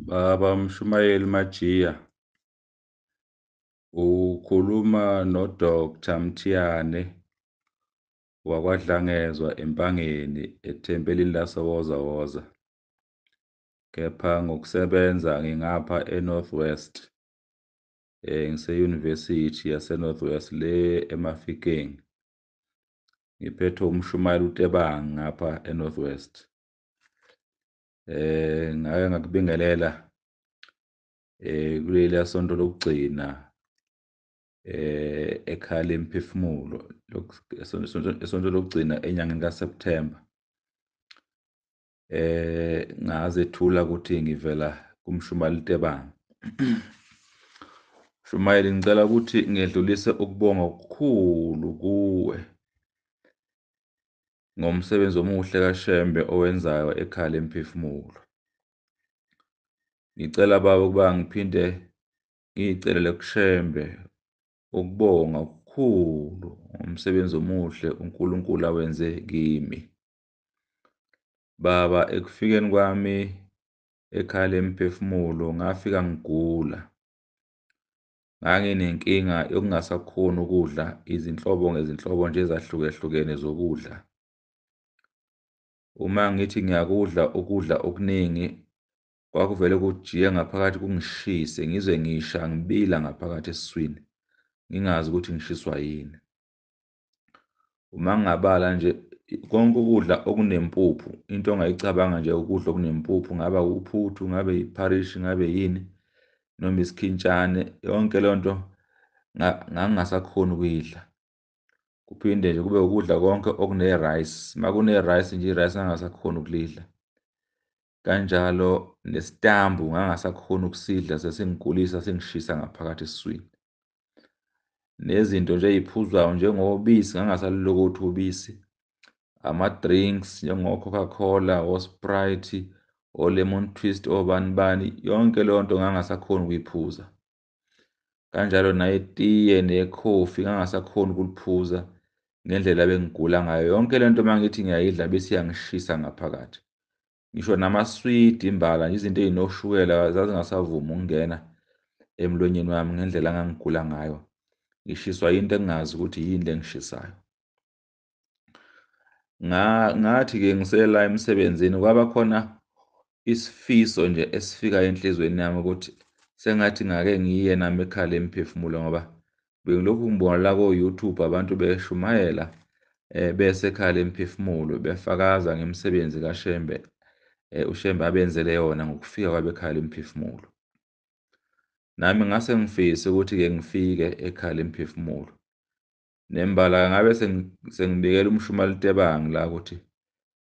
Baba Mshumayeli Majiya, ukhuluma noDr Mthiyane wakwaDlangezwa eMpangeni ethempelini laseWoza Woza. Kepha ngokusebenza ngingapha eNorth West, ngise-University yaseNorth West le eMafikeng. Ngiphethe umshumayeli uTebang ngapha eNorth West. Ngake ngakubingelela kuleliya sonto lokugcina ekhaya lemphefumulo, isonto lokugcina enyangeni kaSeptember. Ngazethula ukuthi ngivela kumshumayeli uTebang. Mshumayeli, ngicela ukuthi ngedlulise ukubonga okukhulu kuwe ngomsebenzi omuhle kaShembe owenzayo ekhaya lemphefumulo. Ngicela baba ukuba ngiphinde ngiyicelele kuShembe ukubonga okukhulu ngomsebenzi omuhle uNkulunkulu awenze kimi. Baba, ekufikeni kwami ekhaya lemphefumulo ngafika ngigula. Nganginenkinga yokungasakhoni ukudla izinhlobo ngezinhlobo nje ezahlukehlukene zokudla. Uma ngithi ngiyakudla ukudla okuningi, kwakuvele kujiye ngaphakathi kungishise, ngizwe ngisha ngibila ngaphakathi esiswini, ngingazi ukuthi ngishiswa yini. Uma ngingabala nje konke ukudla okunempuphu, into ongayicabanga nje ukudla okunempuphu, ngaba uphuthu, ngabe ipharishi, ngabe yini, noma isikhintshane, yonke leyo nto ngangingasakhoni ukuyidla. Kuphinde nje kube ukudla konke okune-rice. Uma kune-rice nje, i-rice ngangingasakhoni ukulidla. Kanjalo nesitambu ngangingasakhoni ukusidla, sesingigulisa, sengishisa ngaphakathi esiswini. Nezinto nje ey'phuzwayo njengobisi, ngangingasalulokothi ubisi. Ama-drinks njengo-Coca-Cola, o-Sprite, o-lemon twist, obani bani, yonke leyo nto ngangingasakhoni ukuyiphuza. Kanjalo nayitiye nekhofi ngangingasakhoni ukuliphuza ngendlela ebengigula ngayo. Yonke le nto uma ngithi ngiyayidla bese iyangishisa ngaphakathi. Ngisho namaswidi imbala nje, izinto ey'noshukela zazingasavumi ukungena emlonyeni wami ngendlela engangigula ngayo. Ngishiswa yinto engingazi ukuthi yini le engishisayo. Ngathi-ke ngisela emsebenzini kwaba khona isifiso nje esifika enhliziyweni yami ukuthi sengathi ngake ngiye nami ekhaya lemphefumulo, ngoba bengilokhu ngibona la ko-YouTube abantu beshumayela bese ekhaya lemphefumulo befakaza ngemisebenzi kaShembe, uShembe abenzele yona ngokufika kwabo ekhaya lemphefumulo. Nami ngase ngifise ukuthi-ke ngifike ekhaya lemphefumulo. Nembala ngabe sengibikela umshumayeli uTebang la ukuthi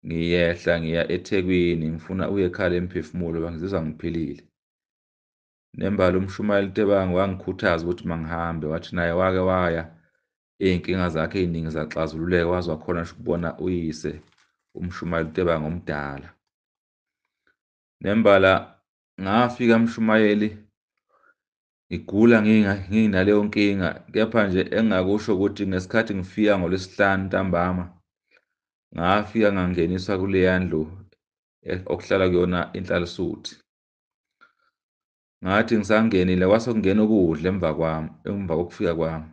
ngiyehla ngiya eThekwini, ngifuna uye ekhaya lemphefumulo, ngizizwa ngiphilile. Nembala umshumayeli uTebang wangikhuthaza ukuthi mangihambe, wathi naye wake waya, iy'nkinga zakhe ey'ningi zaxazululeka, waze wakhona ngisho ukubona uyise umshumayeli uTebang omdala. Nembala ngafika mshumayeli ngigula nginaleyo nkinga, kepha nje engingakusho ukuthi ngesikhathi ngifika ngoLwesihlanu ntambama, ngafika ngangeniswa kuleya ndlu okuhlala kuyona inhlalisuthi. Ngathi ngisangenile kwase kungena ukudla emva kwami, emva kokufika kwami.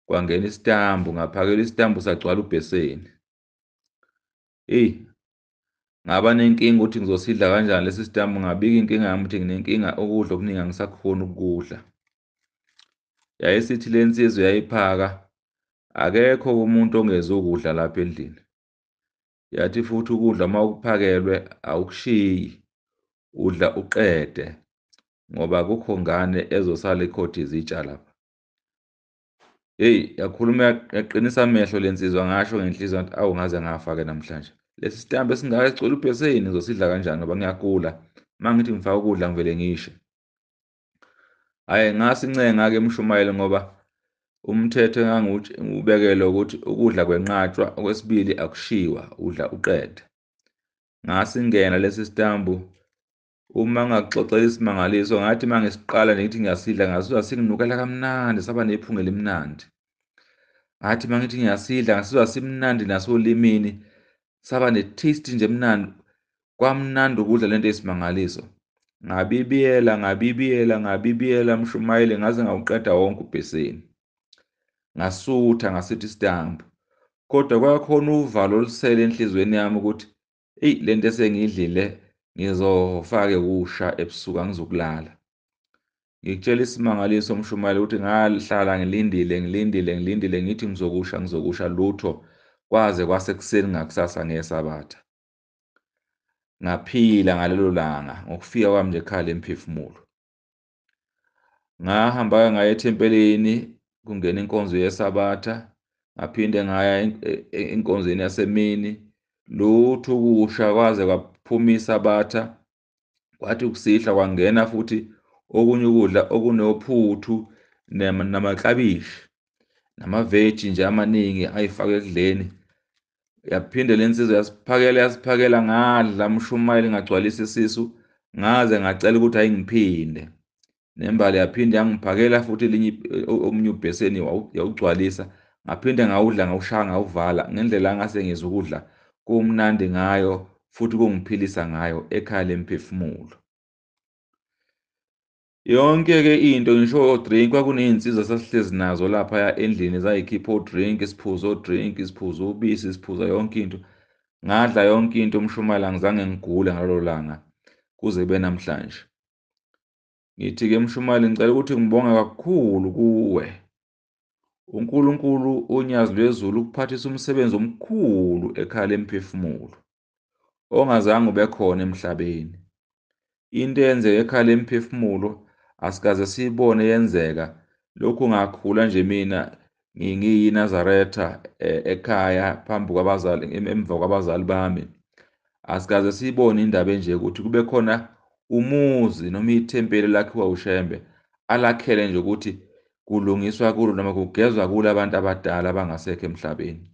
Kwangena isitambu, ngaphakelwa isitambu sagcwala ubheseni. Eyi, ngaba nenkinga ukuthi ngizosidla kanjani lesi sitambu, ngabika inkinga yami ukuthi nginenkinga, ukudla okuningi angisakhoni ukukudla. Yayisithi le nsizwa yayiphaka, akekho umuntu ongeze ukudla lapha endlini. Yathi futhi ukudla uma ukuphakelwe awukushiyi, udla uqede, ngoba akukho ngane ezosala ikhotha izitsha lapha. Hheyi, yakhuluma yaqinisa amehlo le nsizwa, ngasho ngenhliziyo ngathi awu ngaze ngafa-ke namhlanje. Lesi sitambu esingaka esigcwele ubheseni ngizosidla kanjani ngoba ngiyagula. Uma ngithi ngifaka ukudla ngivele ngishe. Hhayi, ngasincenga-ke mshumayeli ngoba umthetho engangiwubekele ukuthi ukudla kwenqatshwa, okwesibili akushiwa, udla uqede. Ngasingena lesi sitambu, uma ngakuxoxela isimangaliso, ngathi uma ngisiqala nje ngithi ngiyasidla, ngasizwa singinukela kamnandi, saba nephunga elimnandi. Ngathi uma ngithi ngiyasidla, ngasizwa simnandi nasolimini, saba ne-taste nje emnandi, kwamnandi ukudla lento eyisimangaliso. Ngabibiyela, ngabibiyela, ngabibiyela mshumayeli, ngaze ngawuqeda wonke ubheseni. Ngasutha ngasithi isitambu. Kodwa kwakhona uvalo olusele enhliziyweni yami ukuthi eyi lento esengiyidlile ngizofake kusha ebusuku, angizukulala. Ngikutshela isimangaliso mshumayeli ukuthi ngahlala ngilindile, ngilindile, ngilindile, ngithi ngizokusha, ngizokusha, lutho. Kwaze kwasekuseni ngakusasa ngeSabatha. Ngaphila ngalelo langa ngokufika kwami nje ekhaya lemphefumulo. Ngahamba ngaya ethempelini kungena inkonzo yeSabatha, ngaphinde ngaya enkonzweni yasemini, lutho ukusha kwaze kwaphuma iSabatha. Kwathi kusihlwa kwangena futhi okunye ukudla okunophuthu namaklabishi namaveji nje amaningi ayifake ekudleni. Yaphinde le nsizwa yasiphakela, yasiphakela, ngadla mshumayeli ngagcwalisa isisu, ngaze ngacela ukuthi ayingiphinde. Nembali yaphinde yangiphakela futhi elinye omunye ubheseni yawugcwalisa, ngaphinde ngawudla, ngawushaya, ngawuvala ngendlela angase ngizwe ukudla kumnandi ngayo futhi kungiphilisa ngayo ekhaya lemphefumulo. Yonke-ke into ngisho o-drink, kwakuneyinsizwa sasihlezi nazo laphaya endlini, zayikhipha o-drink, siphuza o-drink, siphuza ubisi, siphuza yonke into. Ngadla yonke into mshumayeli, angizange ngigule ngalolo langa kuze kube namhlanje. Ngithi-ke mshumayeli, ngicela ukuthi ngibonge kakhulu kuwe. uNkulunkulu uNyazi lwezulu ukuphathisa umsebenzi omkhulu ekhaya lemphefumulo ongazange ube khona emhlabeni. Into eyenzeka ekhaya lemphefumulo asikaze siyibone yenzeka. Lokhu ngakhula nje mina ngiyiNazaretha ekhaya phambi kwabazali, emva kwabazali bami. Asikaze siyibone indaba enje ukuthi kube khona umuzi noma ithempeli lakhiwa uShembe alakhele nje ukuthi kulungiswa kulo noma kugezwa kulo abantu abadala abangasekho emhlabeni.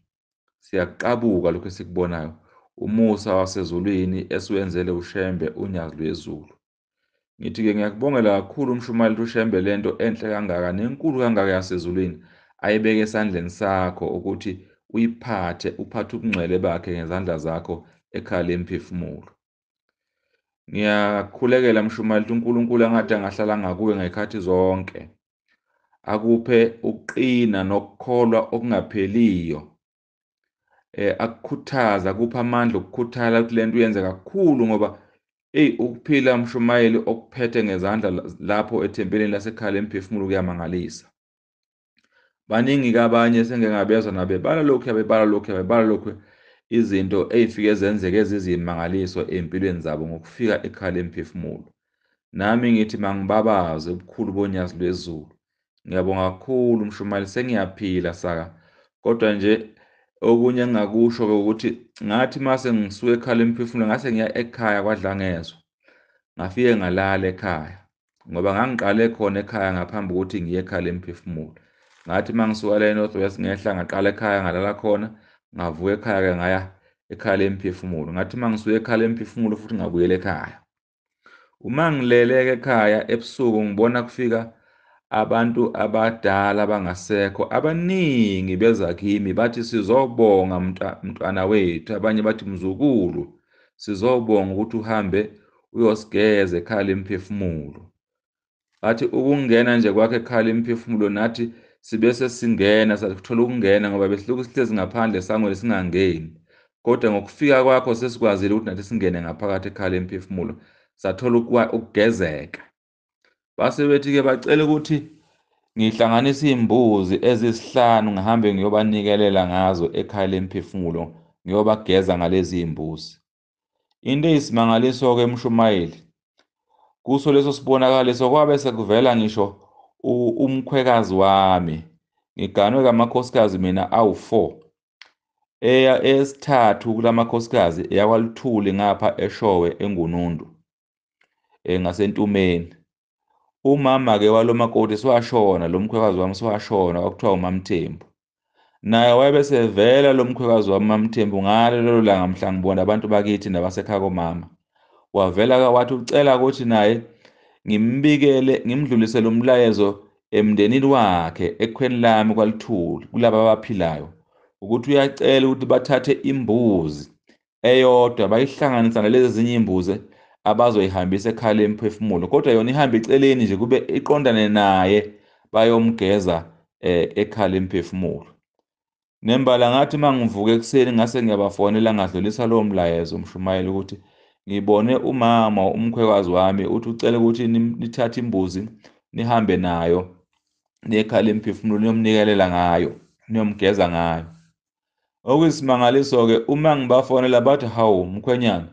Siyaqabuka lokho esikubonayo, umusa wasezulwini esiwenzele uShembe uNyazi lwezulu. Ngithi-ke ngiyakubongela kakhulu umshumayeli uShembe lento enhle kangaka nenkulu kangaka yasezulwini ayibeke esandleni sakho ukuthi uyiphathe, uphathe ubungcwele bakhe ngezandla zakho ekhaya lemphefumulo. Ngiyakhulekela mshumayeli uNkulunkulu angathi angahlala ngakuwe ngezikhathi zonke, akuphe ukuqina nokukholwa okungapheliyo, akukhuthaza, akuphe amandla okukhuthala ukuthi lento uyenze kakhulu, ngoba eyi ukuphila mshumayeli okuphethe ngezandla lapho ethempelini lasekhaya lemphefumulo kuyamangalisa. Baningi-ke abanye sengike ngabezwa nabebala lokhu, bebala lokhu, bebala lokhu, izinto ey'fike zenzeke ezizimangaliso ey'mpilweni zabo ngokufika ekhaya lemphefumulo. Nami ngithi mangibabaze ubukhulu boNyazi lwezulu. Ngiyabonga kakhulu mshumayeli, sengiyaphila saka. Kodwa nje okunye engingakusho-ke ukuthi ngathi mase ngisuka ekhaya lemphefumulo ngase ngiya ekhaya kwaDlangezwa, ngafike ngalala ekhaya ngoba ngangiqale khona ekhaya ngaphambi kokuthi ngiye ekhaya lemphefumulo. Ngathi mangisuka la eNorth West ngehla ngaqala ekhaya ngalala khona, ngavuka ekhaya-ke ngaya ekhaya lemphefumulo. Ngathi mangisuka ekhaya lemphefumulo futhi ngabuyela ekhaya. Uma ngilele-ke ekhaya ebusuku ngibona kufika abantu abadala abangasekho abaningi beza kimi bathi sizobonga mntwana wethu, abanye bathi mzukulu, sizobonga ukuthi uhambe uyosigeza ekhaya lemphefumulo. Bathi ukungena nje kwakhe ekhaya lemphefumulo nathi sibe sesingena, sathola ukungena ngoba besilokhu sihlezi ngaphandle esangweni singangeni, kodwa ngokufika kwakho sesikwazile ukuthi nathi singene ngaphakathi ekhaya lemphefumulo, sathola ukugezeka. Base bethi-ke bacela ukuthi ngihlanganise iy'mbuzi ezisihlanu ngihambe ngiyobanikelela ngazo ekhaya lemphefumulo, ngiyobageza ngalezi y'mbuzi. Into eyisimangaliso-ke mshumayeli, kuso leso sibonakaliso kwabe sekuvela ngisho umkhwekazi wami. Ngiganwe kamakhosikazi mina awu-4. Eyesithathu kulamakhosikazi eyakwaLuthuli ngapha eShowe eNgunundu, ngaseNtumeni. Umama-ke walomakoti siwashona, lo mkhwekazi wami siwashona, kwakuthiwa uMamthembu. Naye wayebesevela lo mkhwekazi wami uMamthembu ngalelo langa mhla ngibona abantu bakithi nabasekhaya komama. Wavela-ke wathi ucela ukuthi naye ngimbikele, ngimdlulisele umlayezo emndenini wakhe ekhweni lami kwaLuthuli kulaba abaphilayo, ukuthi uyacela ukuthi bathathe imbuzi eyodwa bayihlanganisa nalezi ezinye iy'mbuzi abazoyihambisa ekhaya lemphefumulo, kodwa yona ihamba eceleni nje kube iqondane naye, bayomgeza ekhaya lemphefumulo. Nembala ngathi mangivuka ekuseni ngase ngiyabafonela, ngadlulisa lowo mlayezo umshumayeli ukuthi ngibone umama umkhwekazi wami uthi ucela ukuthi nithathe imbuzi nihambe nayo niye ekhaya lemphefumulo niyomnikelela ngayo, niyomgeza ngayo. Okuyisimangaliso-ke uma ngibafonela bathi, hawu mkhwenyana,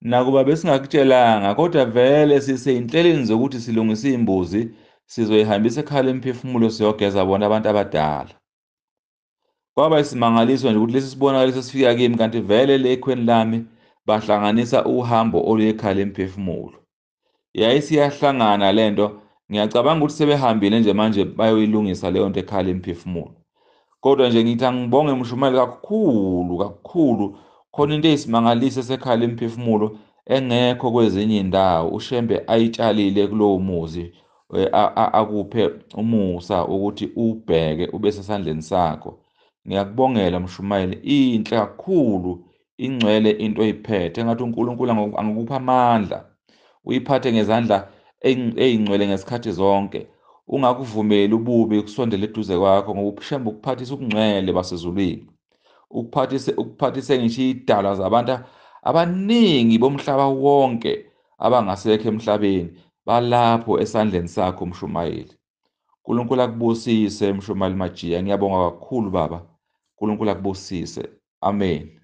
nakuba besingakutshelanga kodwa vele siseyinhlelweni zokuthi silungise imbuzi sizoyihambisa ekhaya lemphefumulo siyogeza bona abantu abadala. Kwaba isimangaliso nje ukuthi lesi sibonakaliso sifika kimi, kanti vele le ekhweni lami bahlanganisa uhambo oluye ekhaya lemphefumulo. Yayisiyahlangana lento, ngiyacabanga ukuthi sebehambile nje manje bayoyilungisa leyo nto ekhaya lemphefumulo. Kodwa nje ngithi angibonge mshumayeli kakhulu kakhulu, khona into eyisimangaliso esekhaya lemphefumulo engekho kwezinye indawo uShembe ayitshalile kulowo muzi, akuphe umusa ukuthi ubheke ube sesandleni sakho. Ngiyakubongela mshumayeli, inhle kakhulu, ingcwele into oyiphethe, engathi uNkulunkulu angakupha amandla, uyiphathe ngezandla eyingcwele ngesikhathi zonke, ungakuvumeli ububi kusondele eduze kwakho, ngoba uShembe ukuphathisa ubungcwele basezulwini, ukuphathise ngisho idalwa zabantu abaningi bomhlaba wonke abangasekho emhlabeni, balapho esandleni sakho mshumayeli. uNkulunkulu akubusise mshumayeli Majiya, ngiyabonga kakhulu baba. uNkulunkulu akubusise. Amen.